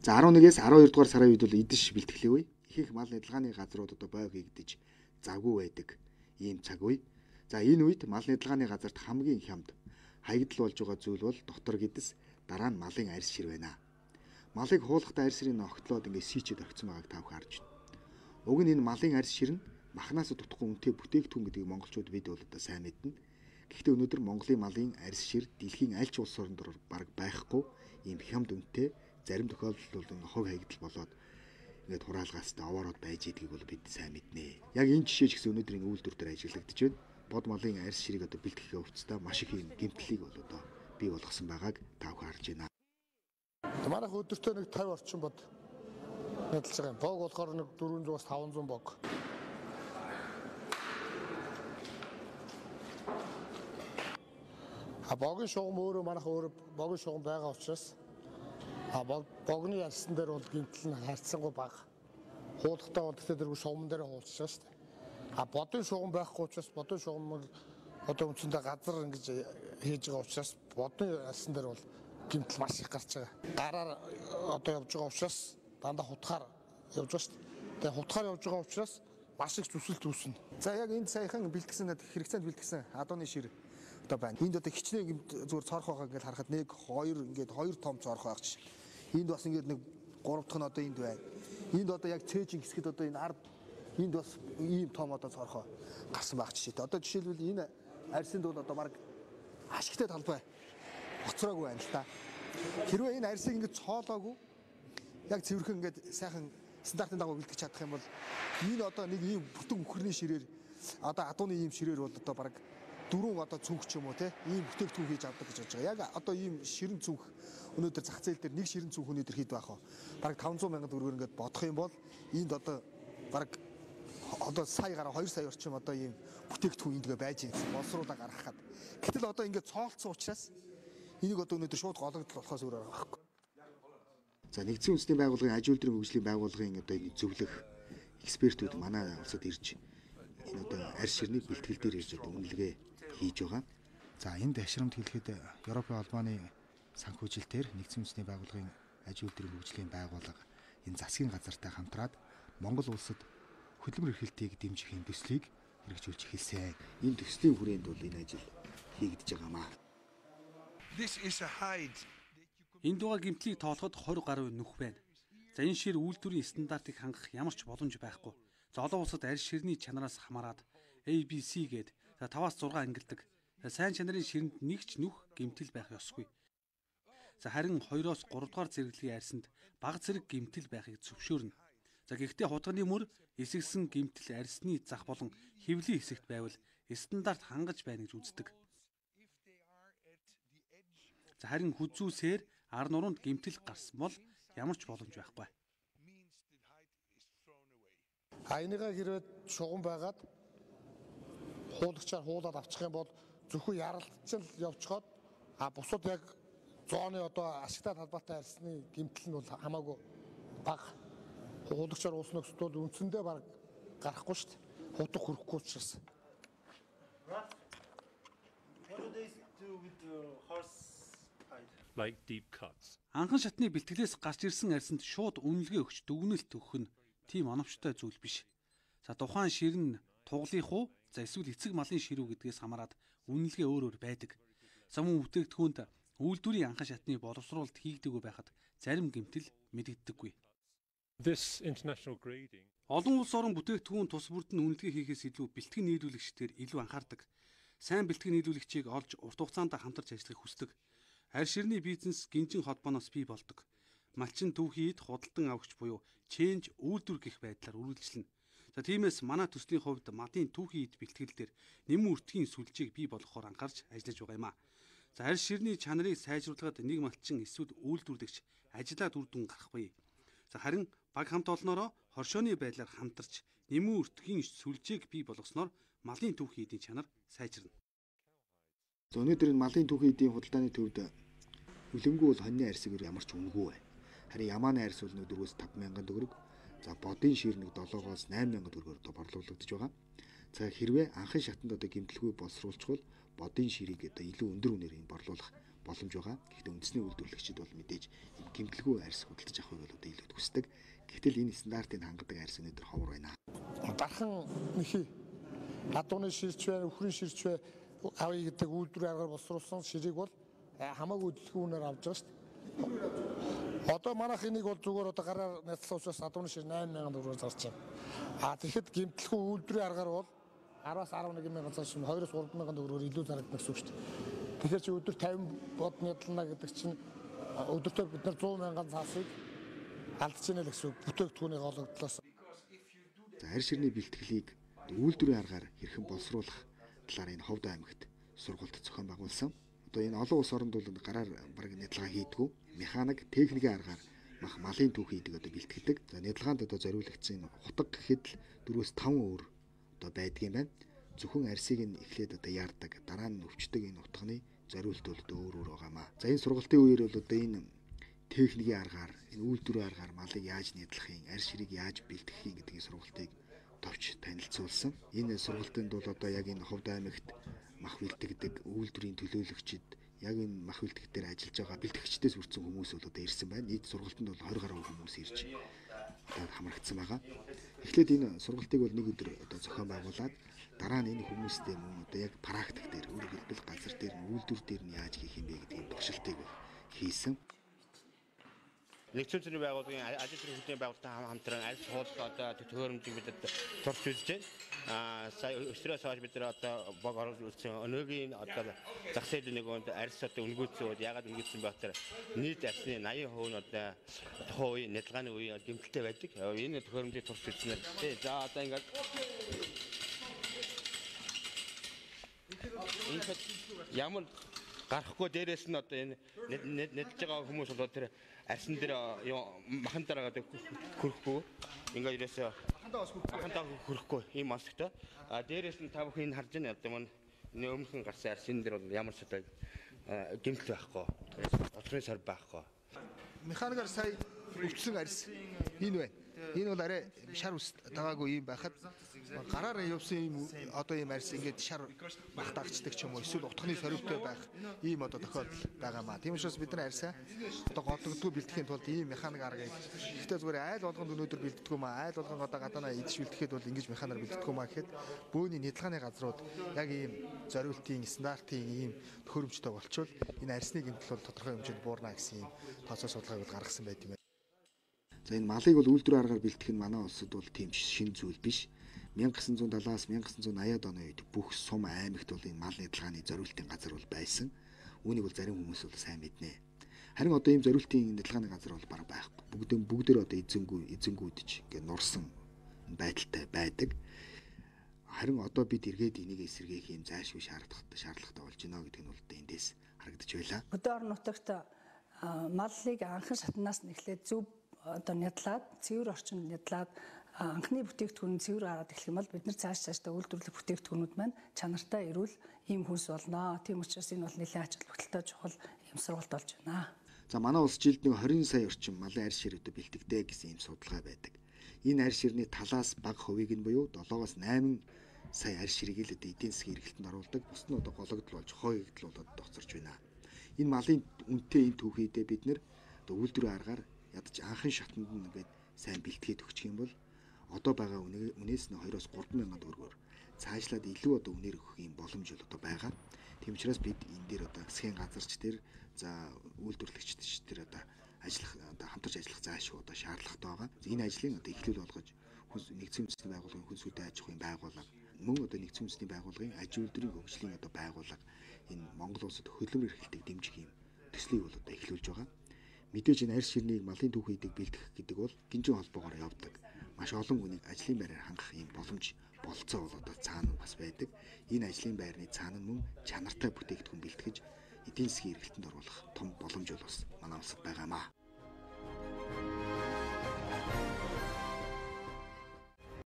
За 11-ээс 12 дугаар сарын үед бол идэж бэлтгэлийн үе. Ихэнх мал нядалгааны газрууд одоо бой хийгдэж завгүй байдаг ийм цаг үе. За энэ үед мал нядалгааны газарт хамгийн хямд хаягдал болж байгаа зүйл бол дотор гэдэс, дараа нь малын арьс шир байна. Малыг хуулахдаа арьс ширийг огтлоод ингээд сийчээд орхисон байгааг та бүхэн харж байна. Уг нь энэ малын арьс шир нь махнаас дутхгүй үнэтэй бүтээгдэхүүн гэдгийг монголчууд бид бол одоо сайн мэднэ. Гэхдээ өнөөдөр Монголын малын арьс шир дэлхийн аль ч улс оронд бараг байхгүй ийм хямд үнэтэй, зарим тохиолдолд бол энэ хог хаягдал болоод ингээд хураалгаастай овоороод байж идгийг бол бид сайн мэднэ. Яг энэ жишээ ч гэсэн өнөөдөр энэ үйлдвэр дээр ажиглагдаж байна. Бод малын арьс ширийг одоо бэлтгэхийн хувцастай маш их юм гэмтлийг бол одоо бий болгосон байгааг та бүхэн харж байна. Манайх өдөртөө нэг 50 орчим бод нэдэлж байгаа юм. Бог болохоор нэг 400-аас 500 бог. А богийн шугам өөрөө манайх өөрөө богийн шугам байгаа учраас а богны арьсан дээр бол гэмтэл нь харьцангуй бага. Хуулахтаа бол тэгтээ дэргүй шугам дээр хуулчихж байгаа шүү дээ. А бодын шугам байхгүй учраас бодын шугамыг одоо үндсэндээ газар ингэж хийж байгаа учраас бодын арьсан дээр бол гэмтэл маш их гарч байгаа. Гараар одоо явж байгаа учраас дандаа хутгаар явж байгаа шүү дээ. Тэгээ хутгаар явж байгаа учраас маш их зүсэлт үүснэ. За яг энд саяхан бэлтгэсэн хэрэгцээнд бэлтгэсэн адууны шир одоо байна. Энд одоо хичнээн зүгээр цорх байгаа ингээд харахад 1 2 ингээд 2 том цорх байх жишээ. Энд бас ингээд нэг 3 дахь нь одоо энд байна. Энд одоо яг цээжин хэсгэд одоо энэ ард энд бас ийм том одоо цорхоо гарсан байх жишээтэй. Одоо жишээлбэл энэ арьсанд бол одоо баг ашигтай талбай гоцроогүй байна л та. Хэрвээ энэ арьсыг ингээд цоолоогүй яг цэвэрхэн ингээд сайхан стандартын дагуу бэлтгэж чадах юм бол энэ одоо нэг ийм бүтэн үхэрний ширээр одоо адууны ийм ширээр бол одоо баг 4 одоо цүнх ч юм уу те ийм бүтээгдэхүүн хийж авдаг гэж бодож байгаа. Яг одоо ийм ширэн цүнх өнөөдөр зах зээл дээр нэг ширэн цүнх өнөөдөр хэд байх вэ? Бараг 500 мянган төгрөгөөр ингээд бодох юм бол энд одоо бараг одоо сая гараа 2 сая орчим одоо ийм бүтээгдэхүүн энд байж байгаа боловсруулаа гаргах гад. Гэтэл одоо ингээд цоолцсон учраас энийг одоо өнөөдөр шууд гологдол болохоос өөр арга байхгүй. За нэгдсэн үндэсний байгууллагын аж үйлдвэрийн хөгжлийн байгууллагын одоо энэ зөвлөх экспертүүд манай улсад ирж энэ одоо арьс ширний бэлтгэл дээр ирж одоо үнэлгээ хийж байгаа. За энд ашрамт хэлэхэд Европын холбооны санхүүжилтээр нэгдсэн үндэсний байгууллагын аж үйлдвэрийн хөгжлийн байгууллага энэ засгийн газартай хамтраад Монгол улсад хөдөлмөр эрхлэлтийг дэмжих юм төслийг хэрэгжүүлж эхэлсэн. Энэ төслийн хүрээнд бол энэ ажил хийгдэж байгаамаа. Энд байгаа гэмтлийг тоолоход 20 гаруй нүх байна. За энэ шир үйлдвэрийн стандартыг хангах ямар ч боломж байхгүй. За олон улсад арьс ширний чанараас хамаарат ABC гээд за 5-аас 6 ангилдаг. За сайн чанарын ширэнд нэг ч нүх гэмтэл байх ёсгүй. За харин 2-оос 3 дугаар зэрэглэлийн арьсанд бага зэрэг гэмтэл байхыг зөвшөөрнө. За гэхдээ хутганы мөр эсэгсэн гэмтэл арьсны зах болон хэвлийн хэсэгт байвал стандарт хангаж байна гэж үздэг. За харин хүзүүсээр ар нуруунд гэмтэл гарсан бол ямар ч боломж байхгүй. А энийгээ хэрвээ шугам байгаад хуулагчаар хуулаад авчих юм бол зөвхөн яралтчил явчиход а бусад яг зооны одоо ашигтай талбайтай арьсны гэмтэл нь бол хамаагүй бага. Хуулагчаар ууснаа гэсэл бол үндсэндээ баг гарахгүй шүү дээ. Хутга хүрэхгүй учраас. Like deep cuts. Анхан шатны бэлтгэлээс гарч ирсэн арьсанд шууд үнэлгээ өгч дүгнэлт өгөх нь тийм оновчтой зүйл биш. За тухайн шир нь туглах уу, за эсвэл эцэг малын шир үү гэдгээс хамаарат үнэлгээ өөр өөр байдаг. За мөн бүтээгдэхүүнд үйлдвэрийн анхан шатны боловсруулалт хийгдээгүй байхад зарим гэмтэл мэдэгддэггүй. This international grading. Олон улс орон бүтээгдэхүүн тус бүрд нь үнэлгээ хийхээс илүү бэлтгэн нийлүүлэгчдээр илүү анхаардаг. Сайн бэлтгэн нийлүүлэгчийг олж урт хугацаанд хамтарч ажиллахыг хүсдэг. Арь ширний бизнес гинжин холбооноос бий болдог. Малчин түүхий эд худалдан авагч буюу ченж үйлдвэр гэх байдлаар үргэлжлэнэ. За тиймээс манай төслийн хувьд мадын түүхий эд бэлтгэл дээр нэмэн үртгийн сүлжээг бий болгохоор анхаарч ажиллаж байгаа юм а. За арь ширний чанарыг сайжруулахад нэг малчин эсвэл үйлдвэрлэгч ажиллаад үр дүн гарахгүй. За харин баг хамт олноороо хоршооны байдлаар хамтарч нэмэн үртгийн сүлжээг бий болгосноор малын түүхий эдийн чанар сайжирна. За өнөөдөр энэ малын түүхий эдийн худалдааны төвд хөлөнгөө бол хоньны арьсыг ямар ч үнэгүй байна. Харин ямааны арьс бол 4-5 мянган төгрөг. За бодын шир нэг 7-оос 8 мянган төгрөгөөр одоо борлуулагдаж байгаа. За хэрвээ анхан шатанд одоо гэмтэлгүй боловсруулчихвал Бодын ширийг одоо илүү өндөр үнээр юм борлуулах боломж байгаа. Гэхдээ үндэсний үйлдвэрлэгчид бол мэдээж ийм гэмтэлгүй арьс худалдаж авахыг бол одоо илүү хүсдэг. Гэтэл энэ стандартыг хангадаг арьс өнөөдөр ховор байна. Дархан нэхий адууны ширч бай, өхрийн ширч бай авъя гэдэг үйлдвэрийн аргаар боловсруулсан ширийг бол хамаагүй хөдөлгөөн үнээр авч байгаа шүү дээ. Одоо манайх энийг бол зүгээр одоо гараар няцлаа учраас адууны шир 8000 төгрөгөөр зарж байна. А тэгэхэд гэмтэлгүй үйлдвэрийн аргаар бол 10-аас 11 мянган цаас 2-оос 3 мянган төгрөгөөр илүү зарагдана гэсэн үг шүү дээ. Тэгэхээр чи өдөр 50 бод нядлана гэдэг чинь өдөртөө бид нар 100 мянган цаасыг алдаж байна л гэсэн үг. Бүтээгдэхүүний гологдлоос. За арь ширний бэлтгэлийг үйлдвэрийн аргаар хэрхэн боловсруулах талаар энэ Ховд аймагт сургалт зохион байгуулсан. Одоо энэ олон улс оронд бол гараар бараг нядалгаа хийдгүү. Механик, техникийн аргаар мах малын түүх хийдэг одоо бэлтгэдэг. За нядалгаанд одоо зориулагдсан энэ хутга гэхэд л 4-5 өөр одоо байдгийн байна. Зөвхөн арьсыг нь эхлээд одоо яардаг, дараа нь өвчдөг энэ утганы зориулт бол одоо өөр өөр байгаамаа. За энэ сургалтын үеэр бол одоо энэ техникийн аргаар, энэ үйлдвэрийн аргаар малыг яаж нядлах юм, арьс ширийг яаж бэлтгэх юм гэдгийн сургалтыг товч танилцуулсан. Энэ сургалтынд бол одоо яг энэ Ховд аймагт мах бэлтгэдэг үйлдвэрийн төлөөлөгчид яг энэ мах бэлтгэх дээр ажиллаж байгаа бэлтгэгчдээс бүрдсэн хүмүүс бол одоо ирсэн байна. Нийт сургалтанд бол 20 гаруй хүмүүс ирж одоо хамрагдсан байгаа. Эхлээд энэ сургалтыг бол нэг өдөр одоо зохион байгуулад дараа нь энэ хүмүүстэй мөн одоо яг практик дээр өөрөөр хэлбэл газар дээр нь үйлдвэр дээр нь яаж хийх юм бэ гэдгийг туршилтыг бол хийсэн. Нэгдсэн үндэсний байгууллагын ажил хэрэгслийн байгууллагатай хамтран аль хууль одоо төхөөрөмжийг бид турш үзэж байна. Сая өсрөөс хойш бид нар одоо бог оруулж үзсэн өнөөгийн одоо зах зээлийн нэг арьс одоо өнгөцсөн үед ягаад өнгөцсөн байх тэр нийт арьсны 80% нь одоо тухайн үеийн нядалгааны үеийн гэмтэлтэй байдаг. Энэ төхөөрөмжийг турш үзснээр за одоо ингээд ингээд ямар гарахгүй дээрээс нь одоо энэ нэдэлж байгаа хүмүүс бол тэр арьсан дээр махан дараа хөрөхгүй ингээд ерөөсөө махандаа хөрөхгүй ийм онцлогтой. А дээрээс нь та бүхэн харж байна одоо маань өмнөхөн гарсан арьсан дээр бол ямар ч одоо гэмтэл байхгүй. Отрын сар байхгүй. Механикаар сая өвчсөн арьс энэ байна. Энэ бол арай шар ус дагаагүй юм байхад гараар явсан юм одоо ийм арьс ингээд шар мах дагчдаг ч юм уу эсвэл утганы соривтой байх ийм одоо тохиолдол байгаамаа. Тийм учраас бид нар арьсаа одоо голдогдгүй бэлтгэхийн тулд ийм механик аргыг гэхдээ зүгээр айл болгонд өнөөдөр бэлддэггүй маа айл болгон одоо гадаанаа идэж бэлтгэхэд бол ингэж механаар бэлддэггүй маа гэхэд бөөний нядалгааны газрууд яг ийм зориултын стандартын ийм төхөөрөмжтэй болчвол энэ арьсны гэмтэл бол тодорхой хэмжээнд буурна гэсэн ийм тооцоо судалгааг бол гаргасан байт юм. За энэ малыг бол үйлдвэрийн аргаар бэлтгэх нь манай улсад бол тийм шинэ зүйл биш. 1970-аас 1980-ад оны үед бүх сум аймагт бол энэ мал нядалгааны зориултын газар бол байсан. Үүнийг бол зарим хүмүүс бол сайн мэднэ. Харин одоо ийм зориултын нядалгааны газар бол бараг байхгүй. Бүгдээр одоо эзэнгүүдж ингээд нурсан байдалтай байдаг. Харин одоо бид эргээд энийг эсэргээх ийм зайлшгүй шаардлагатай болж байна гэдэг нь бол одоо эндээс харагдаж байлаа. Хөдөө орон нутагт маллыг анхан шатнаас нь эхлээд зөв одоо нядлаад цэвэр орчинд нядлаад анхны бүтээгдэхүүн цэвэр гараад эхлэх юм бол бид нар цаашдаа үйлдвэрлэх бүтээгдэхүүнүүд маань чанартай эрүүл ийм хүнс болно. Тийм учраас энэ бол нэлээд ач холбогдолтой чухал юм сургалт болж байна. За манай улс жилд нэг 20 сая орчим малын арь шир өдөө бэлтгэдэг гэсэн ийм судалгаа байдаг. Энэ арь ширний талаас бага хувийг нь буюу 7-оос 8 сая арь ширийг л одоо эдийн засгийн эргэлтэнд оруулдаг. Бусд нь одоо гологдол болж хойгдол болоод тогтсорч байна. Энэ малын үнэтэй энэ түүхийдээ бид нэр одоо үйлдвэрийн аргаар ядаж анхын шатанд нь ингээд сайн бэлтгээд өгчих юм бол одоо байгаа үнээс нь 2-оос 3 мянган төгрөгөөр цаашлаад илүү одоо үнээр өгөх юм боломж бол одоо байгаа. Тийм учраас бид энэ дээр одоо засгийн газарч дээр за үйлдвэрлэгчд дээр одоо ажиллах одоо хамтарч ажиллах зайлшгүй одоо шаардлагатай байгаа. Энэ ажлыг одоо эхлүүл болгож нэгдсэн үндэсний байгууллагын хүн зүйтэй аж ахуйн байгууллага мөн одоо нэгдсэн үндэсний байгууллагын аж үйлдвэрийн хөгжлийн одоо байгууллага энэ Монгол улсад хөдөлмөр эрхлэлтийг дэмжих юм төслийг бол одоо эхлүүлж байгаа. Мэдээж энэ арьс ширнийг малын түүхийдэг бэлтгэх гэдэг бол гинжин холбоогоор явдаг. Маш олон хүнийг ажлын байраар хангах юм боломж болцоо бол одоо цаана бас байдаг. Энэ ажлын байрны цаана нь мөн чанартай бүтээгдэхүүн бэлтгэж эдийн засгийн эргэлтэнд оруулах том боломж бол бас манай улсад байгаамаа.